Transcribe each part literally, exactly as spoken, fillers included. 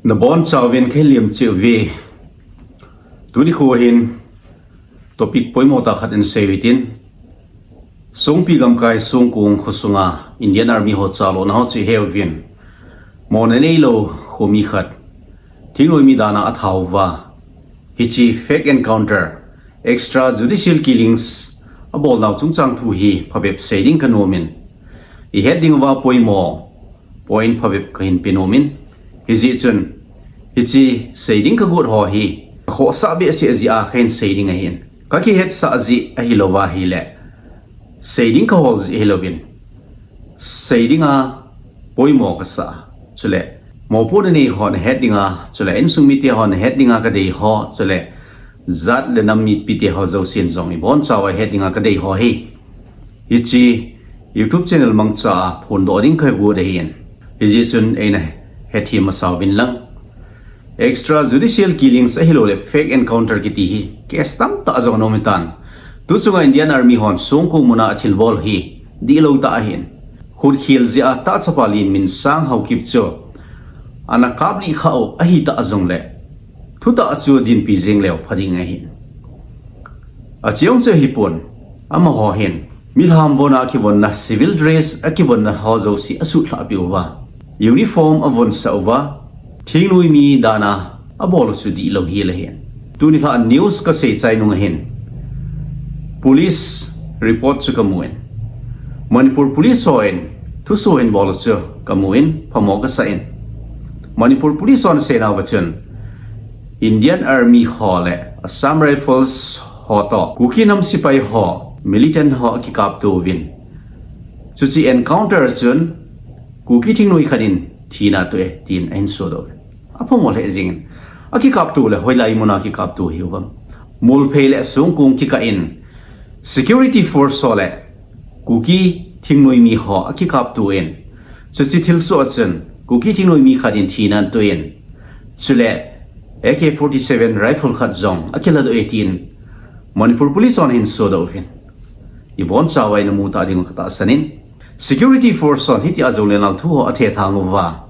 Nabonchauvin kei liam cheh uve. Tuni kho hin topic poimo tah khat in sei uhitin. Songpi gamkai Songkung khosunga Indian Army ho chalona ho chu iheuvin. Mona neilou khomi khat thingnoimi dana athauva, hiche fake encounter, extrajudicial killings abolnau chungchang thu hi phabep sei ding kanomin. Ihet ding uva poimo point phabep kahin penomin. Hijeh chun, hiche sei ding kagot ho hi, khohsah behseh jeh a kahin sei ding ahin. Kakihetsah jeh ahilouva ahile, sei ding kahol jeh ahilouvin, sei dinga poimo kasah. Chule, mopohna nei ho nahet dinga, chule insung mite ho nahet dinga kadei ho, chule jat le nam mipite ho jousen jong ibonchauva het dinga kadei ho hi, hiche YouTube channel mangcha a phondoh ding kagot ahin. Hijeh chun eina hethem masauvin lang. Extrajudicial killings ahilouleh fake encounter kiti hi case tamtah jong ana um tan. Tuchunga Indian Army hon Songkung muna athilbol hi dihlou tah ahin. Khutkhel jeh a tahchapa Lenminsang Haokip chu ana kaplih khah u ahitah jongle, thutah chu dinpi jeng leu pha ding ahi. Achung chu ahipon, amaho hin milham vonna akivonna, civil dress akivonna ho jouse asutlhah peh uva, uniform avonsah uva, thingnoimi dana abol u chu dihlou hel ahin. Tuni lha news kasei chai nunga hin police report chu kamun, Manipur Police hon thuso ahin bol u chu kamun, phamo kasah in. Manipur Police hon aseinauva chun, Indian Army ho le Assam Rifles ho toh Kuki nam sepai ho, militant ho akikapto uvin, chuche encounter chun Kuki thingnoi khat in thina atoh e, tin ahin sodoh uve. Aphamo lheh jengin. Akikapto le hoilai muna kikapto hiuvem? Molphei le Songkung kikah in security force ho le Kuki thingnoimi ho akikapto in, chuche thilsoh a chun Kuki thingnoimi khat in thina atoh in, chule A K forty-seven rifle khat jong akiladoh e, tin Manipur Police hon ahin sodoh uvin, ibonchauva inamu tah dingu katahsan in. Security force hon hitia jongle nal thu ho athethang uva,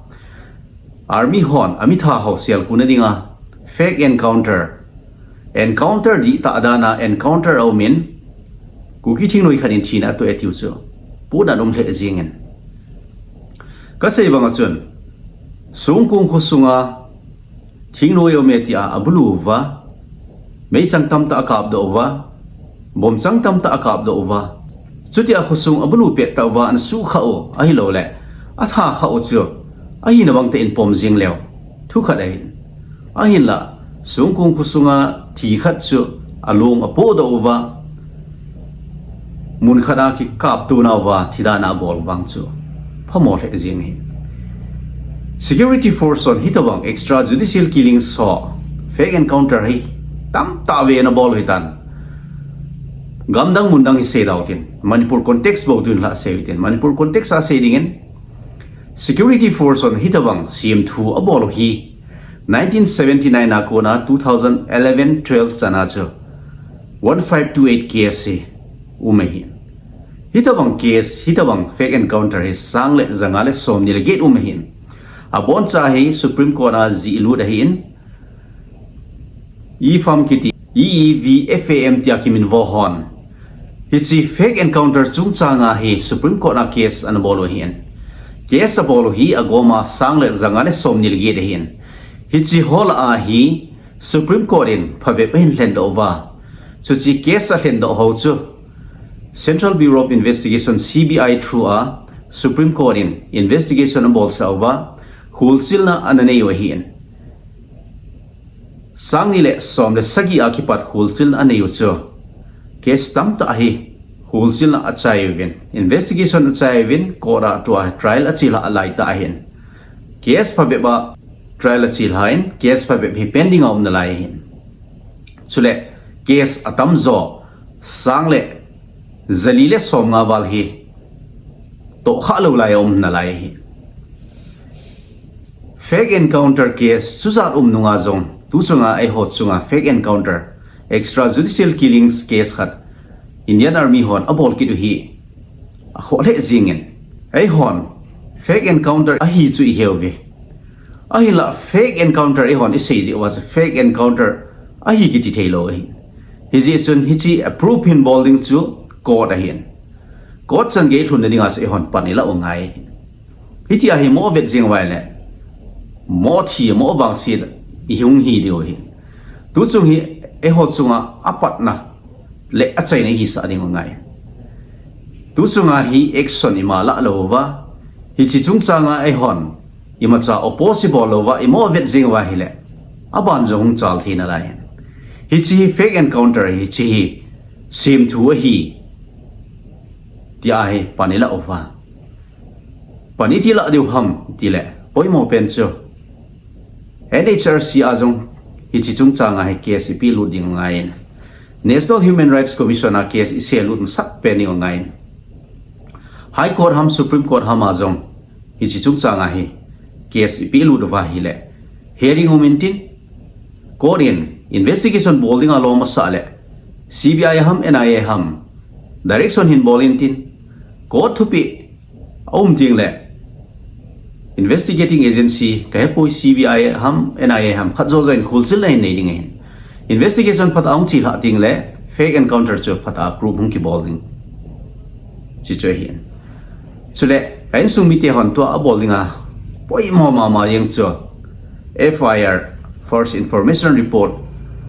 Army hon amitha ho selkhu na dinga fake encounter, encounter dihtah dana encounter aumin, Kuki thingnoi khat in thina atoh e tiu chu, puna um lheh jengin. Kasei banga chun, Songkung khosunga thingnoi aume tia abulu uva, meichang tamtah akapdoh uva, bomchang tamtah akapdoh uva, chutia khosung abulu pettah uva ana suhkhah u ahilouleh athakhah u chu ahina bangtah in pom jeng leu thukhat ahin. Ahinla, Songkung khosunga thi khat chu along apohdoh uva, mun khat a kikapto nauva thi dana abol vang chu phamo lheh jeng ahi. Security force hon hitobang extrajudicial killings ho, fake encounter hi tamtah vei ana bol u ahitan. Gamdang mundang hi seidau hitin, Manipur context bou tun lha sei u hitin, Manipur context a sei dingin, security force hon hitobang semthu abol u hi nineteen seventy-nine a kona two thousand eleven twelve chana chu one five two eight case hi um ahi. Hitobang case, hitobang fake encounter hi sang le janga le somni le get um ahin. Aboncha hi Supreme Court a jihlut ahin. E-fam kiti, E E V F A M tia kiminvo hon hiche fake encounter chungchanga hi Supreme Court a case ana bol u ahin. Case abol u hi agoma sang le janga le somni le get ahin. Hiche ho lah a hi Supreme Court in phabep ahin lhendoh uva, chuche case alhendoh ho chu Central Bureau of Investigation, C B I, through a Supreme Court in investigation abolsah uva, kholchilna ana nei u ahin. Sangni le som le sagi a kipat kholchilna anei u chu case tamtah hi kholchilna achai uvin, investigation achai uvin, court a tua trial achelha laitah ahin. Case phabep a trial achelha in, case phabep hi pending a um nalai ahin. Chule case atamjo sang le jali le somnga val hi tohkhah lou lai a um nalai ahi. Fake encounter case chujat um nunga jong, tuchunga eiho chunga fake encounter, extrajudicial killings case khat Indian Army hon abol kit u hi akhoh lheh jengin, eihon fake encounter ahi chu iheuve. Ahinla fake encounter eihon isei jeh uva chu fake encounter ahi kiti theilou ahi. Hijeh chun hiche approve hin bol ding chu court ahin. Court chan gei lhunna dinga chu eihon pan ilah u ngai ahi. Hitia hi mo vet jing uva ahile, mo thi, mo vangset ihung hi diu ahi. Tuchung hi eiho chunga apatna le achaina ihisah ding u ngai. Tuchunga hi action ima lah lou uva, hiche chungchanga eihon imacha oppose ibol lou uva, imo vet jing uva ahile, aban jong hung chal thei nalai. Hiche hi fake encounter, hiche hi semthu ahi, tia hi pan ilah uva. Pan iti lah diu ham tile, poimo pen chu N H R C a jong hiche chungchanga hi case ipehlut ding ngaiyin, National Human Rights Commission a case iselut masat pen ding ngaiyin, High Court ham, Supreme Court ham a jong hiche chungchanga hi case ipehlut uva ahile, hearing um intin, court in investigation bol dinga lom asah le, C B I ham, N I A ham, direction hin bol intin, court thupeh aum tengle, investigating agency, kahepoi C B I ham, N I A ham, khat joh joh in kholchilna hin nei ding ahin. Investigation phatah a hung chelhah tengle, fake encounter chu phatah a proof hung kibol ding, chuche chu ahin. Chule, a insung mite hon tua abol dinga poimo mama jeng chu F I R, First Information Report,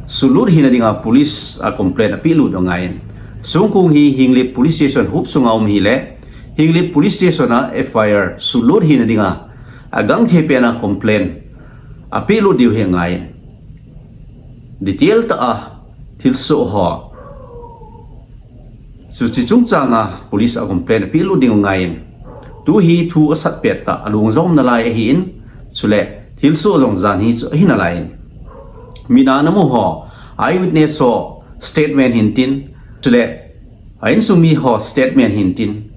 sulut hina dinga police a complaint apehlut u ngaiyin. Songkong hi Henglep Police Station huop sunga um ahile, Henglep Police Station a F I R sulut hina dinga agangthei pena complaint apehlut diu hi ngaiyin. Detail tah a thilsoh ho, chuche chungchanga police a complaint apehlut ding u ngaiyin. Tu hi thu asat pettah, alungjom nalai ahin, chule thilsoh jong jan hi chu ahi nalaiyin. Mina namu ho, eyewitness ho statement hintin, chule a insung mi ho statement hintin,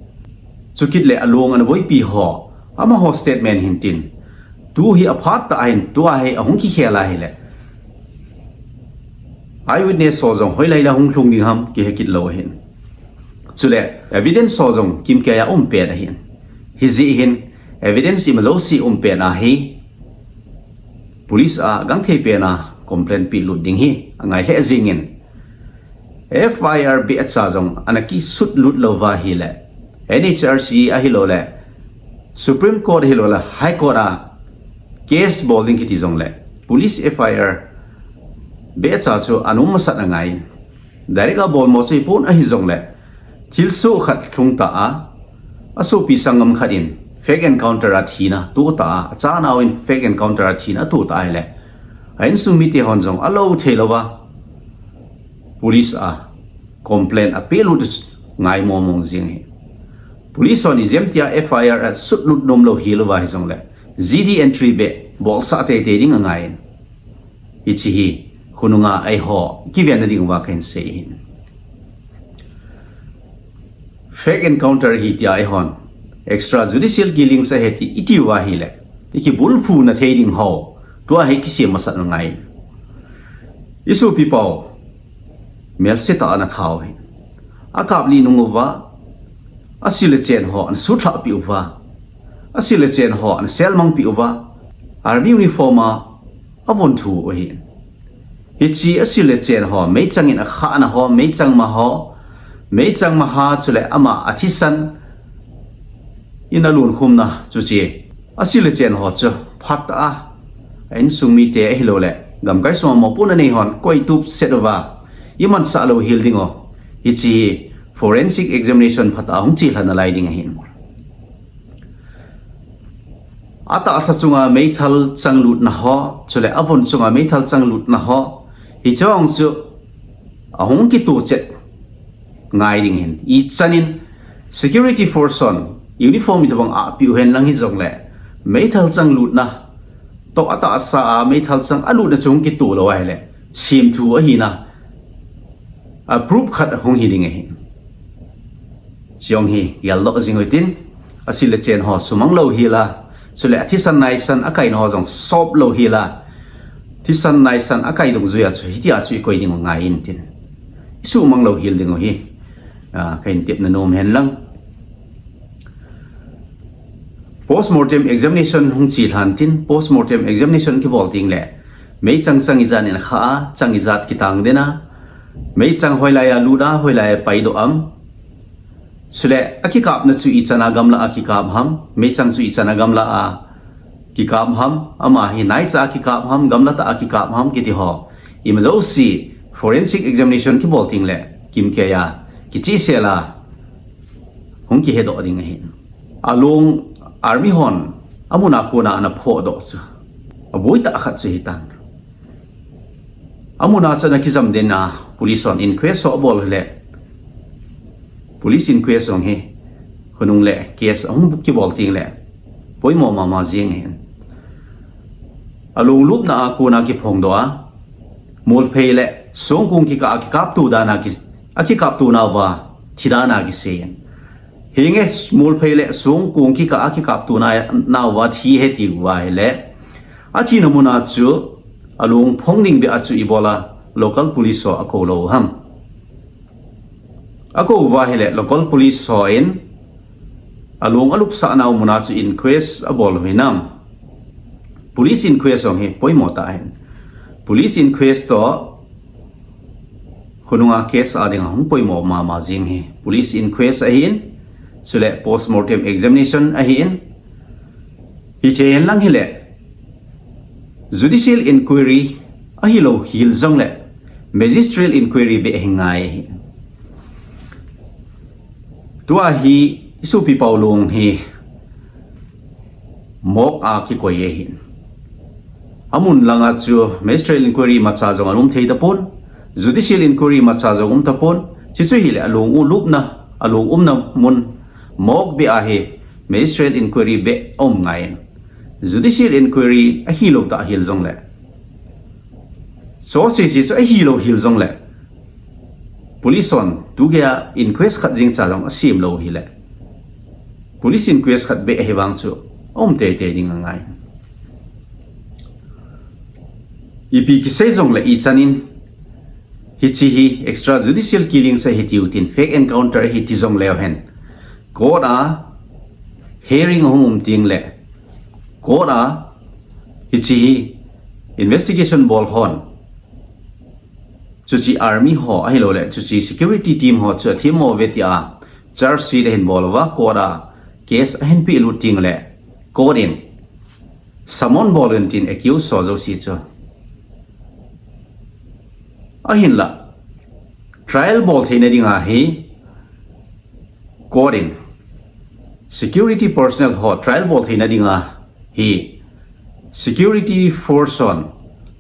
chukit le alung ana boipi ho, amaho statement hintin, tu hi aphat tah ahin, tua hi ahung kikhel ahile, eyewitness ho jong hoilai la hung lhung ding ham kihe kit lou ahin. Chule evidence ho jong kimkeiya um pen ahin. Hijeh hin evidence ima jouse um pena hi police a gangthei pena complaint pehlut ding hi angai lheh jengin, F I R beh cha jong ana kisutlut lou uva ahile, N H R C ahiloule, Supreme Court ahiloule, High Court a case bol ding kiti jongle, police F I R beh cha chu ana um masat angaiyin. Direct a bolmo chu hipon ahijongle, thilsoh khat lhung tah a, asopi sanggam khat in fake encounter a thina toh tah a, achanau in fake encounter a thina toh tah ahile, a insung mite hon jong alou thei louva police a complaint apehlut u ngaimo mong jeng ahi. Police hon ijemtia F I R asutlut nomlou hilouva hijongle, G D entry beh bolsah teitei ding angaiyin. Hiche hi khonunga eiho kivenna dinguva kahin sei ahin. Fake encounter ahi tia eihon extrajudicial killings ahi ti itiuva ahile, ikibulphuna thei ding ho, tua hi kisem masat angaiyin. Isopi pau melsetah a ana thau ahi. Akaplih nunguva, asil le chen ho ana sutlhah peh uva, asil le chen ho ana selmang peh uva, army uniform a avon thu u ahi. Hiche asil le chen ho, meichang in akhahna ho, meichang ma ho, meichang maha chule ama athisan in alunkhumna chuche asil le chen ho chu phatah a, a insung mite ahiloule gamkai sunga mopohna nei hon koitup set uva imansah louhel dingu, hiche hi forensic examination phatah a hung chelha nalai ding ahin. Atahsa chunga meithal changlutna ho, chule avon chunga meithal changlutna ho, hiche ho chu ahung kitoh chet ngai ding ahin. Ichanin security force hon uniform itobang apeh uhen lang hijongle, meithal changlutna toh atahsa a meithal chang alutna chu hung kitoh lou ahile, semthu ahina a proof khat ahung hi ding ahi. Chujong hi geldoh jing uhitin, asil le chen ho sumang louhel a, chule athisan naisan akaina ho jong sop louhel a, thisan naisan akai dungjuia chu hitia chu ikoi dingu ngaiyin tin, isumang louhel dingu hi kahin tepna nom hen lang. Postmortem examination hung chi lhan tin, postmortem examination kibol ting le, meichang chang ijat in kha a, chang ijat kitang den a, meichang hoilai a lut a, hoilai a paidoh am. Chule, akikapna chu ichan a gamla a kikap ham, meichang chu ichan a gamla a kikap ham, ama hi naicha a kikap ham, gamla tah a kikap ham, kiti ho. Ima jouse, forensic examination kibol ting le, kimkei a, kichihsel a, hung kihedoh ding ahi. Along army hon, amun a kona ana phodoh chu. Aboi tah khat chu hitan. Amun a chu ana kijam den a, police hon inquest ho abol le. Police inquest jong hi, hunung le case ahung kibol ting le. Poimo mama jing ahi. Along lupna a kona kiphongdoh a, Molphei le Songkong kikah a kikapto dan a ki, akikapto nauva thi dan a kisei in. Hinge Molphei le Songkong kikah a kikapto na, nauva thi ahi tiuva ahile. Athina mun a chu along phong ding beh a chu ibola local police ho akou lou ham. Akou uva ahile local police hon along alupsah nau mun a chu inquest abol u hinam. Police inquest jong hi poimo tah ahin. Police inquest toh hunung a case a dinga hung poimo mama jing ahi. Police inquest ahin, chule postmortem examination ahin. Hithei hen lang hile, judicial inquiry ahilou hel jong le, magisterial inquiry beh hi ngai ahi. Tua hi isopi Paulong hi morgue a kikoi ahin. Amun langa chu magisterial inquiry imacha jong aum thei tapon, judicial inquiry imacha jong um tapon, chuchu hile along u lupna, along umna mun morgue beh a hi magisterial inquiry beh aum ngai in. Judicial inquiry ahilou tah hel jong le. Sose si chu ahilou hel jong le. Police hon tugei a inquest khat jeng cha jong asem lou hile. Police inquest khat beh ahi vang chu aum teitei ding angai. Ipi kisei jong le ichan in hiche hi extrajudicial killing ahi tiu tin fake encounter ahi ti jong leu hen. Court a hearing ahung um ting le. Court a hiche hi investigation bol hon. Chuche army ho ahilou le, chuche security team ho chu athemmo uve tia charge sheet ahin bol uva, court a case ahin pehlut ting le, court in summon bol un tin accused ho jouse chu. Ahinla, trial bol theina dinga hi, court in security personnel ho trial bol theina dinga hi security force hon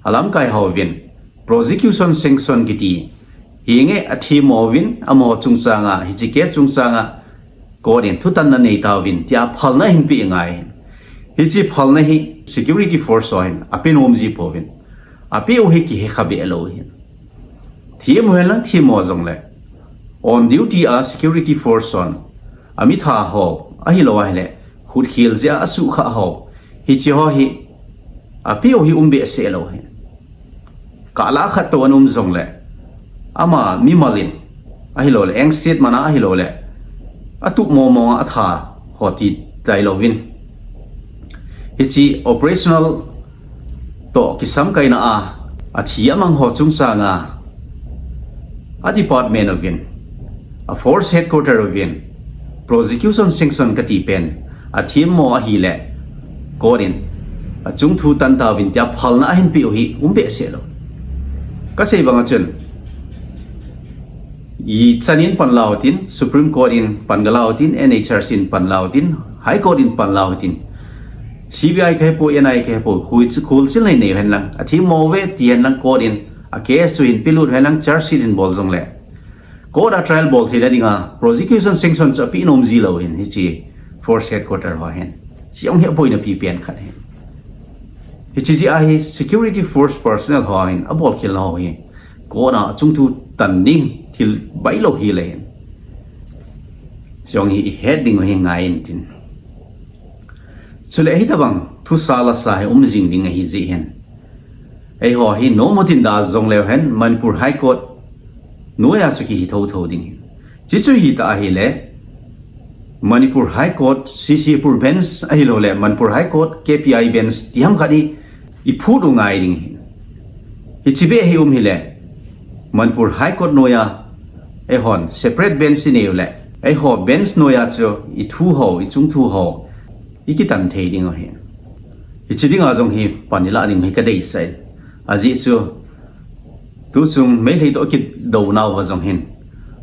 alamkai hovin prosecution sanction kiti hinge athemmo uvin amaho chungchanga hiche case chungchanga court in thutanna neitauvin tia phalna ahin peh ngai. Hiche phalna hi security force ho hin apenom ji pouvin. Apeh u hi kihekha beh lou hin. Themmo hen lang themmo jong le. On duty a security force hon. Amitha ho. Ahilou ahile. Khutkhel jeh a asukha ho. Hiche ho hi. Apeh u hi um behseh lou hin. Kala khat toh ana um jong le. Ama mimal in. Ahilou le. Engset mana ahilou le. Atup momo a atha ho ti tai louvin. Hiche operational toh kisamkaina a, athi amang ho chungchanga, a department uvin, a force headquarter uvin, prosecution sanction kati pen, athemmo ahile, court in, achung thu tan tauvin tia phalna ahin peh u hi, um behseh lou. Kasei banga chun, ichan in pan lau tin, Supreme Court in pan ga lau tin, N H R C in pan lau tin, High Court in pan lau tin, C B I kahepoi, N I A kahepoi, khui, khuolchil nei nei hen lang, athemmo uve ti hen lang court in, a case chu hin pelut hen lang charge sheet in bol jong le. Court a trial bol theina dinga, prosecution sanction chu apenom ji lou hin, hiche force headquarter ho hin. Hiche jong hi aboina pipen khat hin. Hiche jeh a hi security force personnel ho hin, abolkhel ho hi. Court a achung thu tan ding thil bailou hile hin. Hiche jong hi ihet ding u hi ngai in tin. Chule hitobang thusa lasa hi um jing ding ahi jeh hin. Eiho hi nom u tin da jong leu hen Manipur High Court noiya chu kihi thotho ding hin. Chuchu hita ahile Manipur High Court, C C Pur Bench ahilouleh Manipur High Court, K P I Bench ti ham khat hi i phut u ngai ding ahi. Hiche beh hi um hileh Manipur High Court noiya eihon separate bench i nei uleh eiho bench noiya chu i thu ho, i chung thu ho i kitan thei ding ahi. Hiche dinga jong hi pan i la ding hi ka deisah e. Ajeh chu tuchung Meitei toh kidou nauva jong hin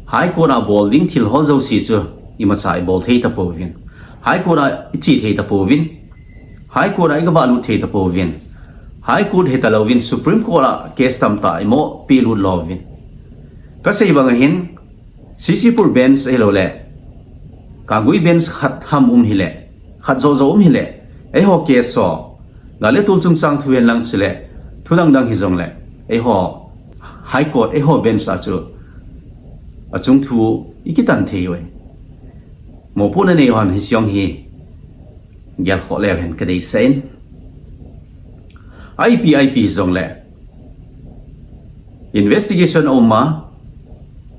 High Court a bol ding thil ho jouse chu imacha i bol thei tapouvin, High Court a i che thei tapouvin, High Court a i gavah lut thei tapouvin, High Court hita louvin Supreme Court a case tamtah i mo peh lut louvin. Ka sei bang ahin, C C Pur Bench ahilouleh Kangui Bench khat ham um hileh, khat joh joh um hileh, eiho case ho gal le tol chungchang thu hen lang chuleh thu dang dang hijongleh eiho High Court, eiho Bench a chu a chung thu i kitan thei uve. Mopohna nei hon hiche jong hi gelkhoh leu hen ka deisah in. Ipi ipi hijongleh investigation a um a,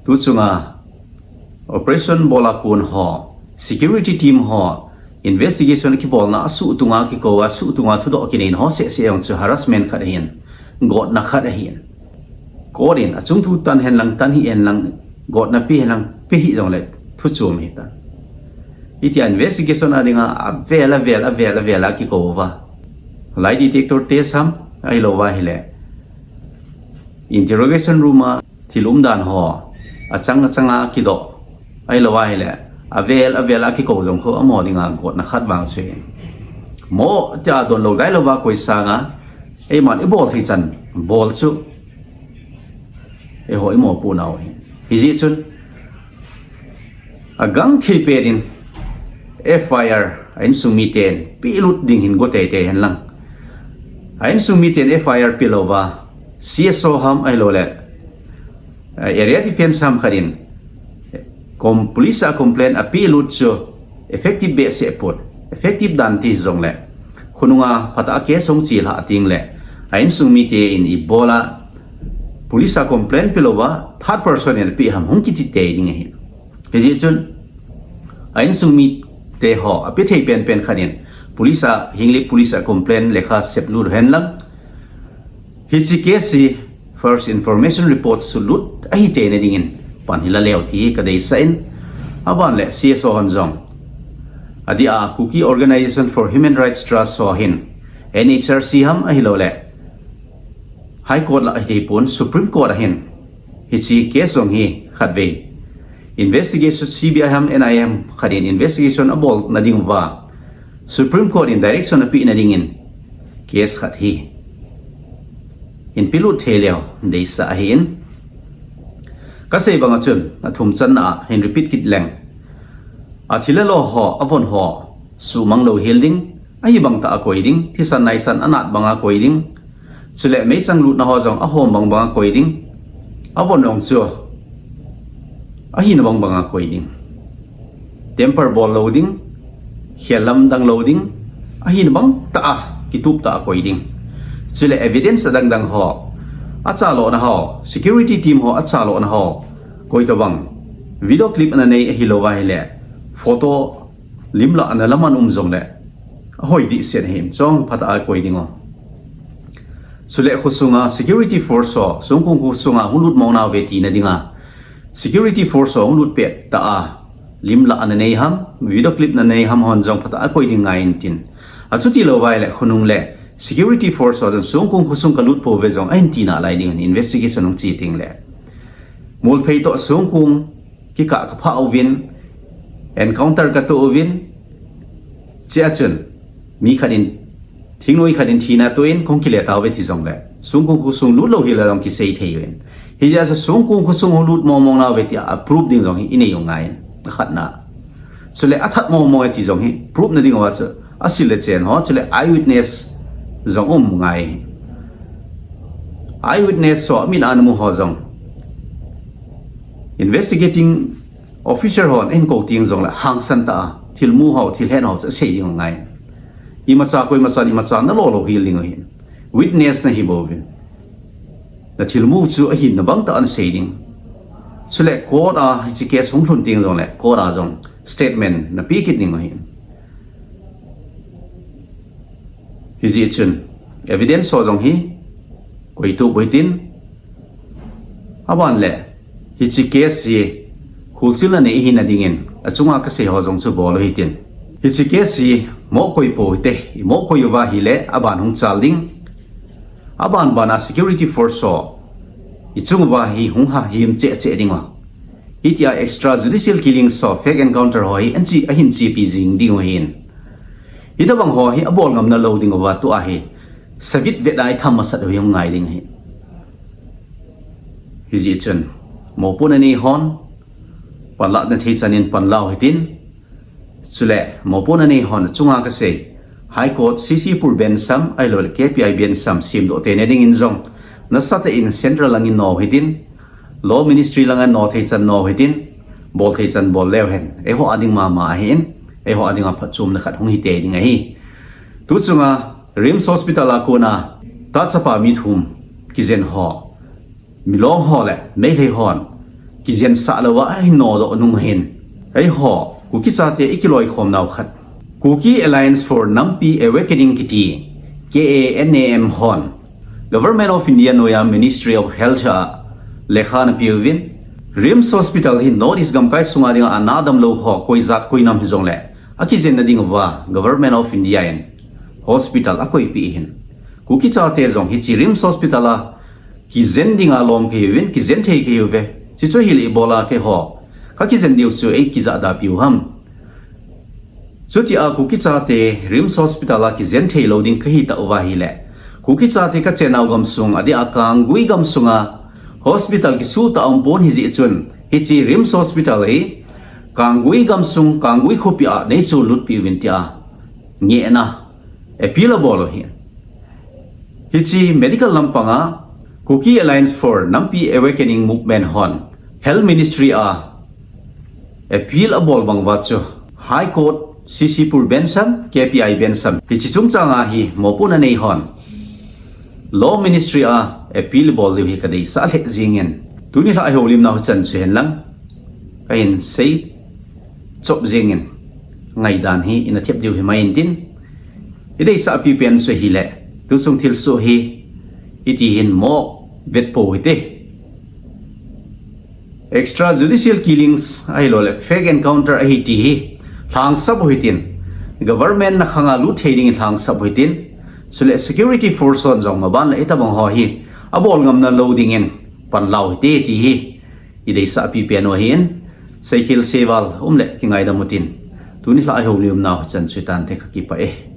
tuchunga operation bol a kon ho, security team ho, investigation kibolna a suhtunga kikou a, suhtunga thudoh kineina ho seh seh jong chu harassment khat ahin, gotna khat ahin. Court in a chung thu tan hen lang, tan hih hen lang, gotna pe hen lang, pe hih jongleh thu chom ahitan. Hitia investigation a dinga avel avel avel avel a kikou uva, lie detector test ham ahilouva hileh interrogation room a thil umdan ho achang achang a kidoh ahilouva hileh avel avel a kikou jong khu amaho dinga gotna khat vang chu ahi. Mo tia donlou dailouva koi sanga eiman i bol thei chan bol chu eiho i mopoh nau ahi. Hijeh chun agangthei pen in F I R a insung miten peh lut ding hin go teitei hen lang, a insung miten F I R pe louva C S O ham ahilouleh area defense ham khat in police a complaint a peh lut chu effective behseh pon, effective dan ti jongleh khonunga phatah a case hung chelhah tengleh a insung mite in ibola police a complaint pe louva third person in apeh ham hung kiti tei ding ahi. Hijeh chun a insung mite ho ape thei penpen khat in police a, hingleh police a complaint lekha sep lut hen lang, hiche case hi first information report chu lut ahi teina dingin pan hi la leu ti ka deisah in, aban leh C S O hon jong, adeh a Kuki Organisation for Human Rights Trust ho hin N H R C ham ahilouleh High Court lah ahi thei pon, Supreme Court a hin hiche case jong hi khatvei investigation, C B I ham, N I A ham khat in investigation abolna diuva Supreme Court in direction apehna dingin case khat hi hin pelut thei leu deisah ahin. Ka sei banga chun athum channa a hin repeat kit leng, athil alo ho, avon ho suhmang louhel ding, ahibang tah a koi ding, thisan naisan anat banga koi ding, chuleh meichang lutna ho jong ahom bang banga koi ding, avon jong chu ahina bang banga koi ding, temper bol lou ding, khel lamdang lou ding, ahina bang tah a kitup tah a koi ding, chuleh evidence adang dang ho, achalona ho, security team ho achalona ho, koi tobang video clip ana nei ahilouva hileh photo limlahna lam a um jongleh ahoi dehset ahin, chong phatah a koi ding u. Chuleh khosunga security force ho, Songkong khosunga hung lut mong nauve tina dinga security force ho hung lut pet tah a limlahna nei ham, video clip na nei ham hon jong phatah a koi ding ngai intin, achuti louva ileh khonung leh security force ho jong Songkong khosung kalut pouve jong ahin ti nalai ding ahin, investigation hung che tengleh Molphei toh Songkong kikah kaphah uvin, encounter katoh uvin, chea chun mi khat in, thingnoi khat in thina toh in kahung kile tauve ti jongleh Songkong khosung lut louhel a jong kisei thei uvin, hijeh a chu Songkong khosung hung lut mong mong nauve tia proof ding jong hi inei u ngai in, akhatna. Chuleh athat mong mong e ti jong hi proof na diuva chu asil le chen ho, chuleh eyewitness jong um ngai. Eyewitness ho, amin a ana mu ho jong investigating officer hon ahin kou teng jongleh hangsan tah a thilmu ho, thilhet ho chu asei ding u ngai. Imacha koimachan imacha nalo louhel ding u ahin, witness nahi bouvin, nathilmu chu ahina bang tah a nasei ding. Chuleh court a hiche case hung lhun teng jongleh court a jong statement na pe kit ding u ahi. Hijeh chun evidence ho jong hi koitu boi tin, aban le hiche case hi kholchilna nei ihina dingin achunga kasei ho jong chu bol u hitin. Hiche case hi mo koi pou hite, i mo koi uva ahile aban hung chal ding. Aban bana security force ho i chung uva hi hung ha him cheh cheh ding u. Hitia extrajudicial killing ho, fake encounter ho hi anchi ahin chipi jing ding u ahin. Hitabang ho hi abol ngamna lou ding uva tua hi savit vet a i tham masat u hi hung ngai ding ahi. Hijeh chun mopohna nei hon panlah na thei chan in panla u hitin. Chule mopohna nei hon achunga kasei, High Court C C Pur bench ham, ahilou le K P I bench ham, semdoh tei na dingin jong nasatah in Central langin no u hitin, Law Ministry langa no thei chan no u hitin, bol thei chan bol leu hen, eiho a ding mama ahin, eiho a dinga phatchomna khat hung hi tei ding ahi. Tu chunga RIMS Hospital a kona tahchapa mi thum kijen ho, Milong ho le Meitei hon kijensah louva ahin nodoh nung hin, eiho Kuki chate i kiloikhom nau khat, Kuki Alliance for Nampi Awakening kiti, K A N A M hon Government of India noiya Ministry of Health a lekha ana peuvin, RIMS Hospital hi North East gamkai sunga dinga ana damlou ho koi jat koi nam hijongle akijenna ding uva Government of India in hospital akoipeh ahin. Kuki chate jong hiche RIMS Hospital a kijen dinga lom kahiuvin, kijen thei kahiuve. Chuche chu ahile ibola keiho kakijen diu chu eikijahda piu ham? Chutia Kuki chate RIMS Hospital a kijen thei lou ding kahi tauva ahile, Kuki chate kachen nau gamsung adeh a Kanggui gamsunga hospital kisuh tah umpon hijeh chun, hiche RIMS Hospital hi Kanggui gamsung, Kanggui khopi a neisolut piuvin tia ngehna appeal abol u ahi. Hiche medical lampanga Kuki Alliance for Nampi Awakening Movement hon Health Ministry a appeal abol bang uva chu High Court C C Pur bench ham, K P I bench ham, hiche chungchanga hi mopohna nei hon Law Ministry a appeal bol diu hi kadeisah lheh jingin, tuni lha i houlimnau hichan chu henlang kahin sei chop jingin, ngaidan hi ina thep diu himai intin, i deisah pipen chu ahile, tuchung thilsoh hi iti hin mo vet pou hite. Extrajudicial killings ahilou le fake encounter ahi ti hi lhangsap u hitin, government na khanga lut thei dingin lhangsap u hitin, chule security force hon jong maban le hitabang ho hi abol ngamna lou dingin panla u hite ti hi i deisah pipen u ahin, seikhel seival um le kingaidam utin, tuni lha i houlimnau hichan chu hitante, kakipah e.